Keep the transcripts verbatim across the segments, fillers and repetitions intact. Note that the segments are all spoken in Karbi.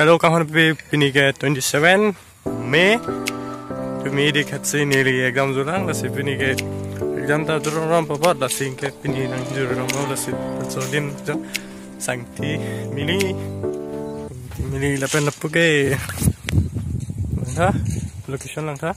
Hello, kanghon pi, pini ke twenty-seven May. Pini dei khatsi neli exam julang, lasi pini ke exam ta durong ram papat, lasi ke pini nangjur ram, lasi so din jo sangti mili, mili lapen lapu ke. Ha? Location lang tha.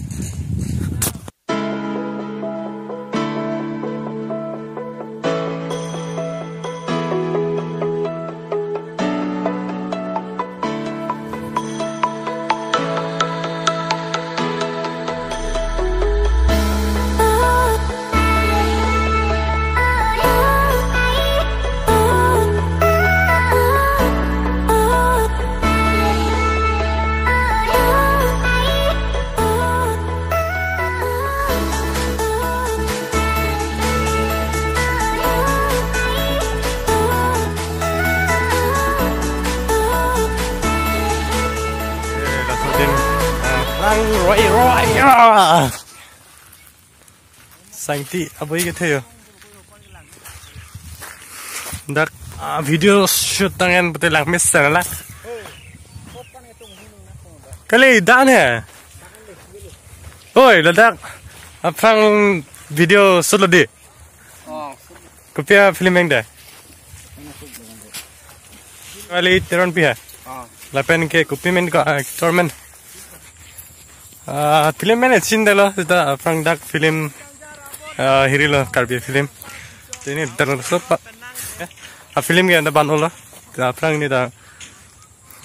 Lang roi roi, ah. Sangti abui ke theo. Dak, ah, video shoot tangan pute lang mes sana la. Kali dan he. Oi, ladak. Aphrang video shoot lo dei. Kopi a film yang dei? Kali Teron pi ha. Lapen ke kopi men ko, ah, actor men. Ah, film men scene dei lo, seta aphrang dak film, ah, hiri lo Karbi film. Pini dal so pa. Ah, film ke anda ban olo. Aphrang ni da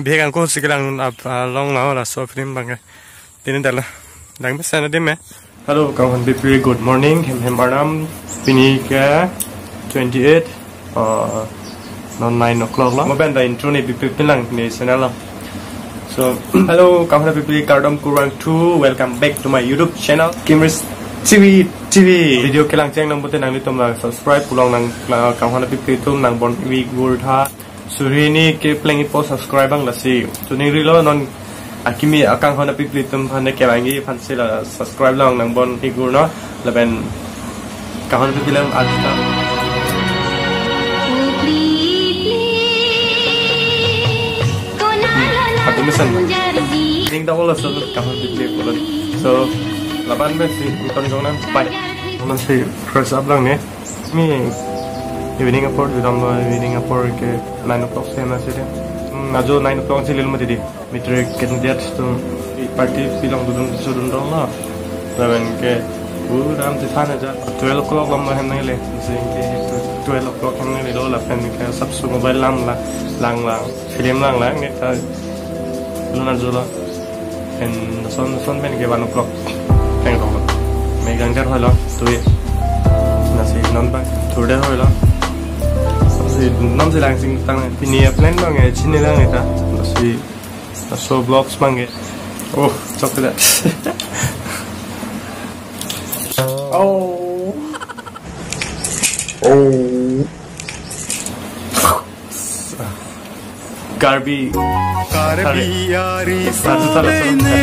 bihek angko si kelang ap, ah, long la laso film abang ke. Pini dal lang sana dei me. Hello, kanghon pi, good morning. Hem hem arnam. Pini ke twenty-eight, uh, non nine o'clock lo. Mo pen da intro ne pi pi lang ne channel lo. So, hello, kanghon pi, kardom kurvangthu. Welcome back to my YouTube channel, Kimris T V, T V. Video kelang cheng nang pute nanglitum la subscribe, pu along nang, uh, kanghon pi pi atum nang bon-i gur tha. Suri ni ke pleng ipo subscribe abang lasi. Tuning rilo non akimi akanghon pi pi atum aphan ke kelang-i aphan si la subscribe along nang bon-i gur non. Lapen kanghon pi pi lang ajta. Hmm, atu mesen. Ning ta olo so kanghon pi pi pu lo. So, laban me si uton jong nang pai. Masi fresh up lang ne. Mi evening apor judam lo, evening apor ke nine o'clock si na si dei. Hmm, ajo nine o'clock si lil mati dei. Matric candidate atum party pi along dodun sodun dong lo. Lapen ke pu ram ti than aja twelve o'clock lam lo hem nangle. Si ke twelve o'clock hem nangle lo lapen ke sab su mobile lam la, lang lang, film lang lang ne ta luna jolo. En son son pen ke one o'clock. Teng rong. Me gang jar hoilo, tui. Lasi non bang, thur det hoilo. Lasi non si lang sing tang, pini a plan abang ke chini lang eta. Lasi, laso vlogs abang ke. Oh, chocolate. Oh. Oh. Karbi. Karbi ari sale ne,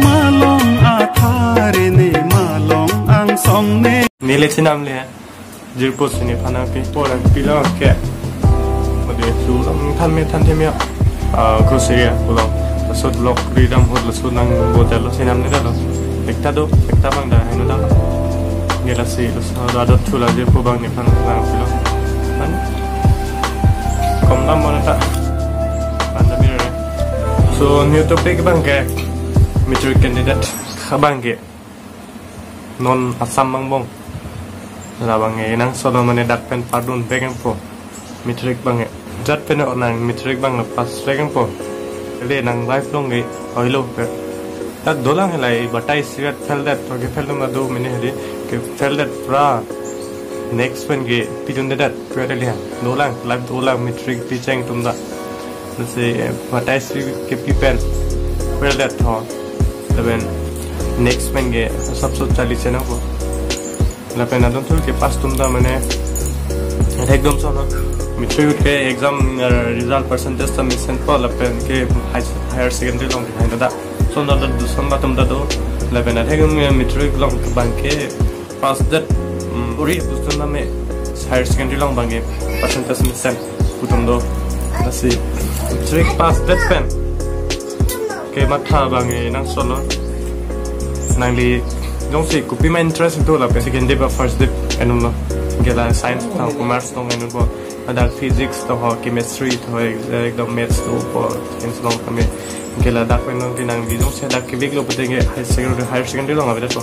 malong athare ne, malong angsong ne. Neli chinam le, jirpo sini phana pi, polang pilo ke. Mode su lam than me than themia. Ah, khusi ya, pulang. Laso vlog ridam hot laso nang botel lo, chinam ne lo. Ekta do, ekta abang da, heno da. Nge lasi, laso adot thu la jirpo abang nephan lang pilo. Kan? Kom dam mo na ta. Anda mir re. So, new topic abang ke, matric candidate abang ke. Non Assam angbong. Labang ke nang solo mane dak pen pardun vek nangpo. Matric abang ke. Jat pen nang matric abang pass vek nangpo. Le nang life long ke oilo ke. Ta dolang helai batai sirat fail det, to ke fail tum do mene hedi ke fail det pra. Next pen ke pidun det, pura le ha. Dolang, life dolang matric pi cheng tum da. Lasi, eh, batai si ke pi pen fail det ho. Lapen next pen ke sab so charli chena ko. Lapen adon thur ke pass tum da mane. Ekdom so na. Matric ke exam, eh, result percentage ta mesen po lapen ke high, higher secondary along hai da. So na da du son ba tum da do. Lapen ekdom, eh, matric along abang ke pass det, mm, uri puston name higher secondary along abang ke percentage mesen pu atum do. Lasi trick pass det pen ke matha abang e nangsolo. Nangli jongsi kopima interest do lapen second day ba first day enun lo. Ke la science tang, commerce tong enun po. Ladak physics to ho, chemistry to ho, ek-, ekdom maths to po, science long kami. Ke ladak pen nangli jongsi dak kevik lo pute ke higher secondary, higher secondary long avedet po.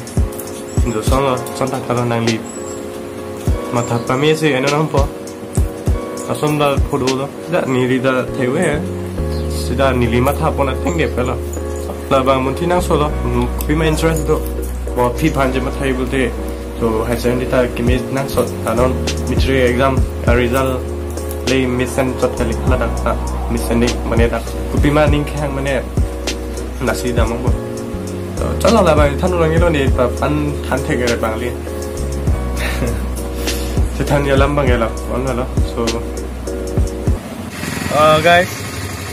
Jongsi lo, son ta kalo nangli matha pamesi enun nangpo. Lason ta photo lo. Sita neli ta thewe. Sita neli matha pon ateng de pelo. Labang munthi nangsolo. Hmm, kopima interest do. Bo aphi aphan je matha pute. To higher secondary ta keme nangsot. Kanon matric exam, ah, result le mesen chot kali. Ladak ta mesen ni mane dak. Kopima ning khang mane. Lasi damang po. To, chalo labang than ulang ilo ni pa pan than thek ere bang li. Chethan ya lam bang ya la, on la. So, uh, guys,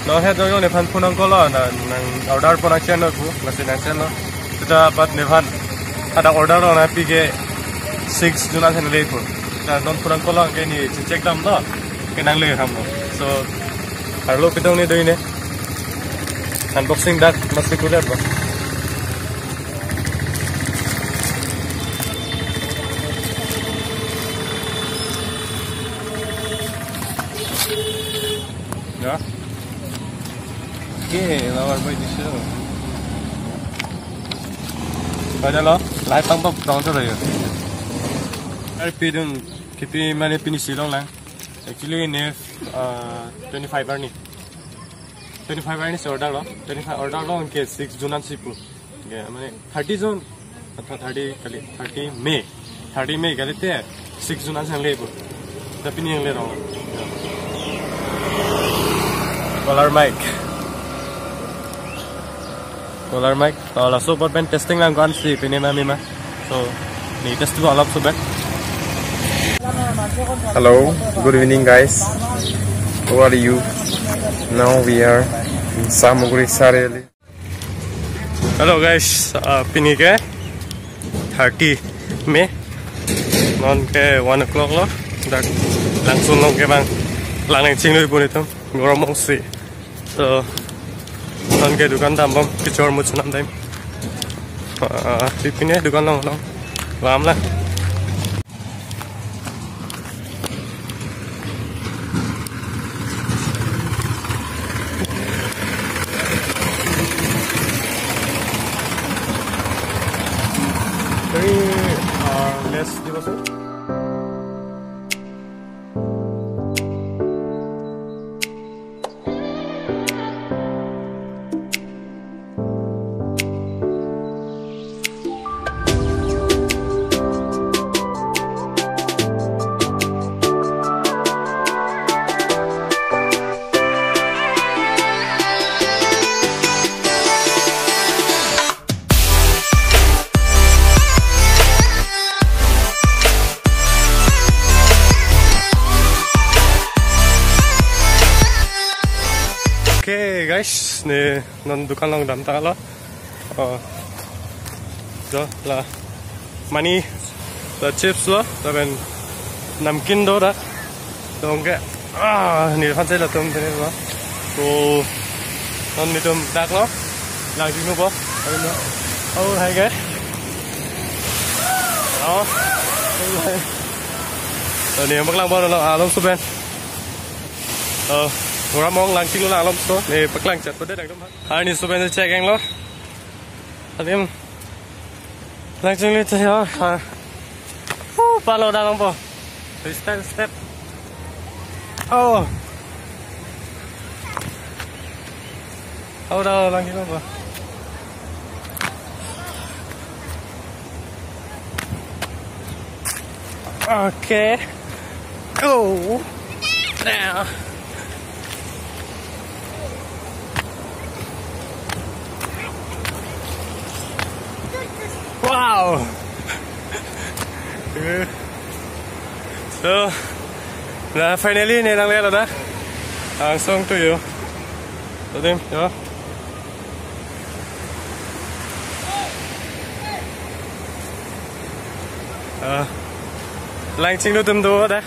no he jong nephan phone nangkolo na, nang order pon nangchenglo pu, lasi nangchenglo. Sita pat nephan ada order lo na pi ke six June asen le pu. Na non phone nangkolo ke ni check dam do. Ke nangle ham lo. So, arlo pitong ni do ine. Unboxing dak masi kuliah ba. Ya. Oke, lawar boy di sini. Pada lo, lai pang pang pang tu ya. Ar pidun kipi mane pini silong lang. Actually ne, uh, twenty-five arni. Twenty-five arni si order lo. Twenty-five order lo ke six June an si pu. Ya, mane thirty June. Atha thirty kali, thirty May. Thirty May kali te six June an sang le pu. Tapi ni yang le rong. Polar mic. Polar mic. Oh, laso apot pen testing lang ko-an si pine ma mima. So, ni test ko alap so bet. Hello, good evening, guys. How are you? Now we are in Samaguri Chariali. Hello guys, uh, pini ke thirty May. Non ke one o'clock lo. Dak Langsun along ke bang lang nangchinglo pu netum. Gorom ong si. So, non ke dukan dambom, kechor muchunam time. Ah, pipine dukan along along. Lam la. Very, uh, less devotion. Okay guys, ne non dukan along dam ta lo. Oh. Jo la mani la chips lo, lapen namkin do dak. Dong ke, ah, nephan sai latum tene lo. So, non netum dak lo. Lang chinglo po. Ayo lo. Oh, hai ke. Oh. Oh, hai. Oh, ne paklang po lo, alom suben. Oh, ora mong lang chinglo alom so. Ne paklang chat po de dang dum. Arni suben check eng lo. Adim. Lang chinglo te ya. Ha. Oh, palo dang po. Step, step. Oh. Oh, dah lang chinglo po. Okay. Go. Now. Wow. So, na finally ne nanglelo na. Angsong to yo. Todim, yo. Ah, lang chinglo atum do da.